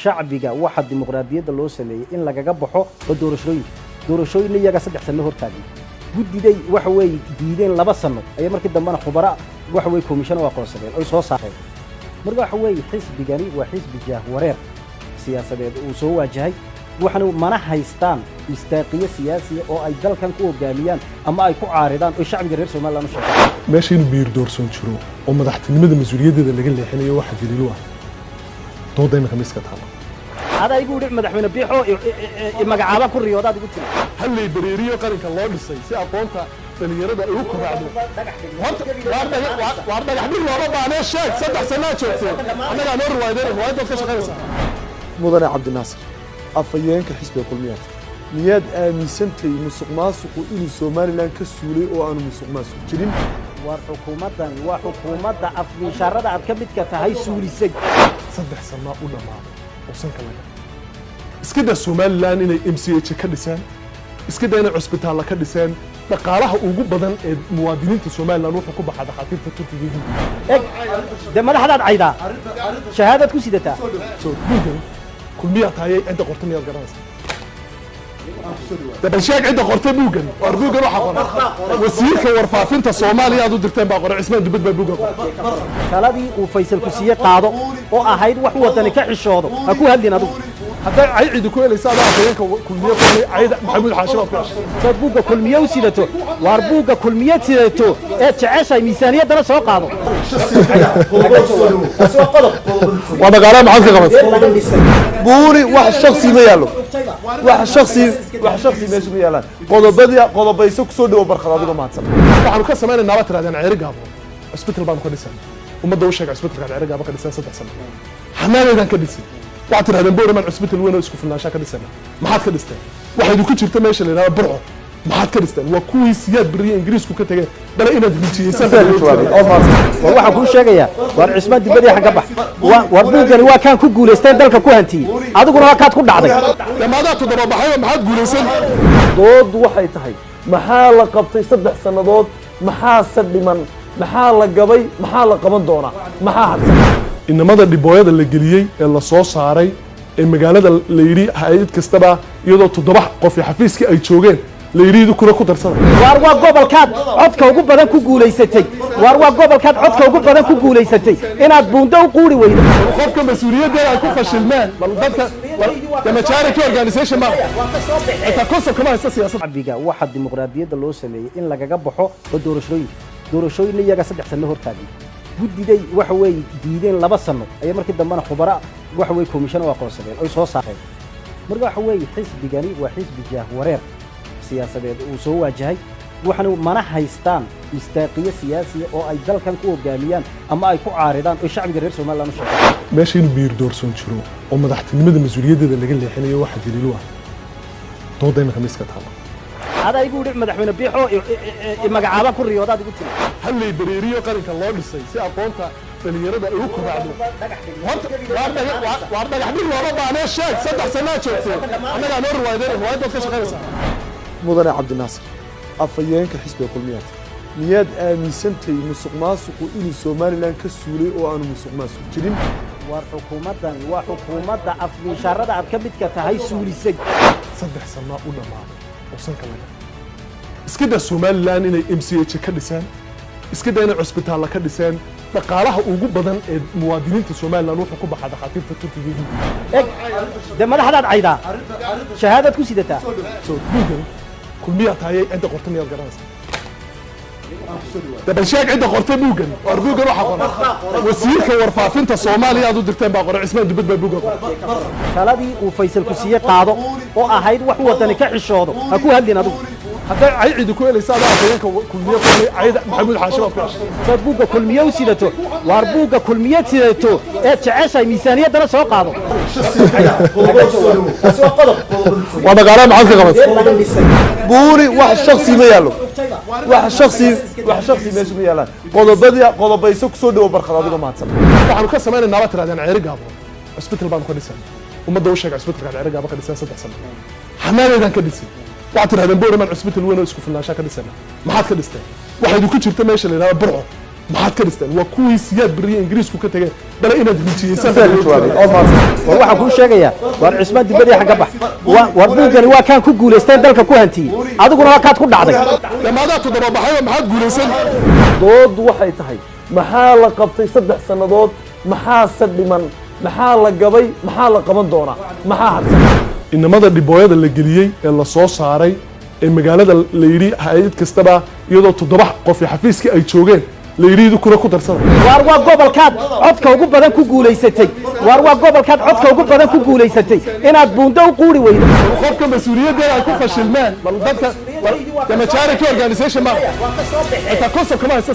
Shacbiga waxa dimuqraadiyadda loo sameeyey in lagaga baxo oo doorashooyinka doorashooyinna iyaga 3 sano hortaagay guddiday waxa weeye diideen 2 sano ayay markii dambena khubara waxa weye komishan u aqoonsadeen oy soo saareen. Marka waxa weeye xisbigani waa xisbi jaahwareer siyaasadeed uu soo waajahay, waxaana mana haystaan mistaaqiyo siyaasiya oo ay dalkan ku hoggaamiyaan ama ay ku caaridaan oo shacbiga reer Somaliland u sheegaan. Meesha inuu miyir doorsoon jiro oo madaxtinimada mas-uuliyaddeeda laga leexinayo waxaa daliilu ah doodda iminka miiska taalla. Adaa igu yidhi madaxweyne Biixoo magacaaba ku riyoodaad igu tiri. Hal library qaranka loo dhisay si aqoonta dhalinyarada ay u kobacdo. Waar dhagax dhig looma baanee, sheeg 3 sanaa joogtay, annagaa noo riwaayadeen, riwaayaddaad ka shaqaynaysaa. Mudane Cabdinaasir, afhayeenka xisbiga Kulmiyaad, miyaad aaminsantahay musuq maasuqu inuu Somaliland ka suulay oo aanu musuq maasuq jirin? Waar xukuumaddani waa xukuumadda afmiishaarada aad ka midka tahay suulisay. 3 sanaa u dhammaaday oo sanka laga iska daa Somaliland inay MCH ka dhiseen, iska daa inay cusbitaalla ka dhiseen. Dhaqaalaha ugu badan ee muwaadiniinta Somaliland wuxuu ku baxaa dhakhaatiirta Turkiga iyo Hindiya. Eg dee, madaxdaad caydaa, shahaadaad ku sidataa. So buuggan Kulmiyaa taayay, cidda qortay miyaad garanaysaa? Bal sheeg cidda qortay buuggan. Waar buuggan waxaa qoray wasiirka warfaafinta Soomaaliya aad u dirteen baa qoray, Cismaan Dubad baa buuggan qoray. Taladii uu Faysal ku siiye qaado oo ahayd wax wadani ka xishoodo ha ku hadlin adigu. Hadday cay cidi ku helaysa, adaa afhayeenka Kulmiye ku helay, cayda Maxamuud Xaashi baad ku heshay. Saad buugga Kulmiye u sidato, waar buugga Kulmiye sidato eed jeceshahay miisaaniyaddana soo qaado. Waa dhaqaalaha maxaad ka qabatay? Buuni, wax shaksi ma yaallo, wax shaksi, wax shaksi meesha ma yaalaan. Qodobadii qodobayso kusoo dhawo, Barkhad, adigoo mahadsan. Waxaanu ka samaynaynaa baad tirahdeen Ceeri Gaabo cusbital baanu ka dhisan. Ummadda u sheeg cusbitalkaan Ceeri Gaabo ka dhisan 3 sano. Xanaaneydaan ka dhisin. Waxaad tirahdeen Boorama cusbital weyn oo isku filnaanshaa ka dhisana. Maxaad ka dhisteen? Waxaa idinku jirta meesha la yidhahdo Burco. Maxaad ka dhisteen? Waa kuwii Siyaad Beriye Ingiriisku ka tegeen bale inaad rijiyeysaan. War waxaan kuu sheegayaa, waar Cismaan Dibadii xagga bax. War buuggani waa kaan ku guulaysteen dalka ku hantiyey, adiguna waa kaad ku dhacday. Dhamaadaa toddoba baxayba, maxaad guulaysan? Dooddu waxay tahay: maxaa la qabtay 3 sannadood? Maxaase dhiman? Maxaa la gabay? Maxaa la qaban doonaa? Maxaa hadsan? Inamada dhibooyada la geliyey ee la soo saaray ee magaalada la yidhi hay-ad kastaba iyadoo toddoba qof xafiiskii ay joogeen la yidhi idinkuna ku darsada. Waar waa gobolkaad codka ugu badan ku guulaysatay, waar waa gobolkaad codka ugu badan ku guulaysatay inaad buundo u quuri weydo. Qofka mas-uuliyaddeeda ay ku fashilmeen, bal dadka the majority organization ma xitaa concept kama haysta siyaasadda. Shacbiga waxa dimuqraadiyadda loo sameeyey in lagaga baxo oo doorashooyinka doorashooyinna iyaga 3 sano hortaagay guddiday waxa weeye diideen 2 sano ayay markii dambena khubara waxa weye komishan u aqoonsadeen oy soo saareen. Marka waxa weeye xisbigani waa xisbi jaahwareer siyaasadeed uu soo waajahay, waxaana mana haystaan mistaaqiyo siyaasiya oo ay dalkan ku hoggaamiyaan ama ay ku caaridaan oo shacbiga reer Somaliland u sheegaan. Meesha inuu miyir doorsoon jiro oo madaxtinimada mas-uuliyaddeeda laga leexinayo waxaa daliilu ah doodda iminka miiska taalla. Adaa igu yidhi madaxweyne Biixoo magacaaba ku riyoodaad igu tiri. Hal library qaranka loo dhisay si aqoonta dhalinyarada ay u kobacdo. Horta waar dhagax dhig looma baanee, sheeg 3 sanaa joogtay, annagaa noo riwaayadeen, riwaayaddaad ka shaqaynaysaa. Mudane Cabdinaasir, afhayeenka xisbiga Kulmiyaad, miyaad aaminsantahay musuq maasuqu inuu Somaliland ka suulay oo aanu musuq maasuq jirin? Waar xukuumaddani waa xukuumadda afmiishaarada aad ka midka tahay suulisay. 3 sanaa u dhammaaday oo sanka laga iska daa Somaliland inay MCH ka dhiseen, iska daa inay cusbitaalla ka dhiseen. Dhaqaalaha ugu badan ee muwaadiniinta Somaliland wuxuu ku baxaa dhakhaatiirta Turkiga iyo Hindiya. Eg dee, madaxdaad caydaa, shahaadaad ku sidataa. So buuggan Kulmiyaa taayay, cidda qortay miyaad garanaysaa? Bal sheeg cidda qortay buuggan. Waar buuggan waxaa qoray wasiirka warfaafinta Soomaaliya aad u dirteen baa qoray, Cismaan Dubad baa buuggan qoray. Taladii uu Faysal ku siiye qaado oo ahayd wax wadani ka xishoodo ha ku hadlin adigu. Hadday cay cidi ku helaysa, adaa afhayeenka Kulmiye ku helay, cayda Maxamuud Xaashi baad ku heshay. Saad buugga Kulmiye u sidato, waar buugga Kulmiye sidato eed jeceshahay miisaaniyaddana soo qaado. Waa dhaqaalaha maxaad ka qabatay? Buuni, wax shaksi ma yaallo, wax shaksi, wax shaksi meesha ma yaalaan. Qodobadii qodobayso kusoo dhawo, Barkhad, adigoo mahadsan. Waxaanu ka samaynaynaa baad tirahdeen Ceeri Gaabo cusbital baanu ka dhisan. Ummadda u sheeg cusbitalkaan Ceeri Gaabo ka dhisan 3 sano. Xanaaneydaan ka dhisin. Waxaad tirahdeen Boorama cusbital weyn oo isku filnaanshaa ka dhisana. Maxaad ka dhisteen? Waxaa idinku jirta meesha la yidhahdo Burco. Maxaad ka dhisteen? Waa kuwii Siyaad Beriye Ingiriisku ka tageen bale inaad rijiyeysaan. War waxaan kuu sheegayaa, waar Cismaan Dibadii xagga bax. War buuggani waa kaan ku guulaysteen, dalka ku hantiyey, adiguna waa kaad ku dhacday. Damaadaa toddoba baxayba, maxaad guulaysan? Dooddu waxay tahay: maxaa la qabtay 3 sannadood? Maxaase dhiman? Maxaa la gabay? Maxaa la qaban doonaa? Maxaa harsan? Inamada dhibooyada la geliyey ee la soo saaray ee magaalada la yidhi hay-ad kastaba, iyadoo toddoba qof iyo xafiiskii ay joogeen, la yidhi idinkuna ku darsada. Waar waa gobolkaad codka ugu badan ku guulaysatay. Waar waa gobolkaad codka ugu badan ku guulaysatay inaad buundo u quuri weydo. Qofka mas-uuliyaddeeda ay ku fashilmeen, bal dadka the majority organization ma xitaa concept kama haysta.